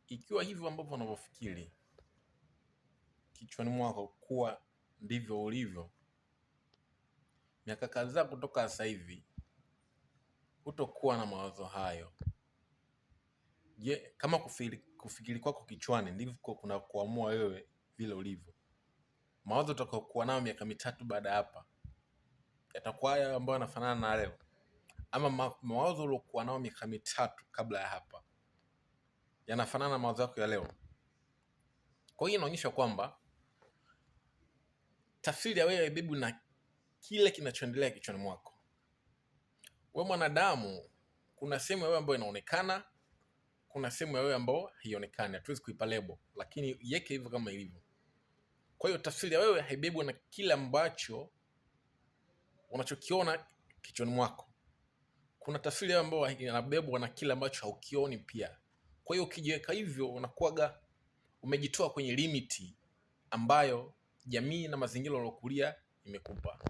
Ikiwa hivyo ambavyo unavyofikiri kichwani mwako kuwa ndivyo ulivyo, miaka kadhaa kutoka sasa hivi hutokuwa na mawazo hayo. Je, kama kufikiri kwako kichwani ndivyo kuna kuamua wewe vile ulivyo, mawazo utakayokuwa nayo miaka 3 baada ya hapa yatakuwa hayo ambayo yanafanana na leo, ama mawazo uliokuwa nayo miaka 3 kabla ya hapa yanafanana na mawazo yako ya leo? Kwa hiyo inaonyesha kwamba tafsiri ya wewe bibu na kile kinachoendelea kichwani mwako. Wewe mwanadamu, kuna sehemu ya wewe ambayo inaonekana, kuna sehemu ya wewe ambayo haionekani. Hatuwezi kuipa lebo, lakini yeke hivyo kama ilivyo. Kwa hiyo tafsiri ya wewe haibebwi na kile ambacho unachokiona kichwani mwako. Kuna tafsiri ya wewe ambayo inabebwa na kile ambacho haukioni pia. Kwa hiyo ukijiweka hivyo, unakuwaga umejitoa kwenye limiti ambayo jamii na mazingira uliokulia imekupa.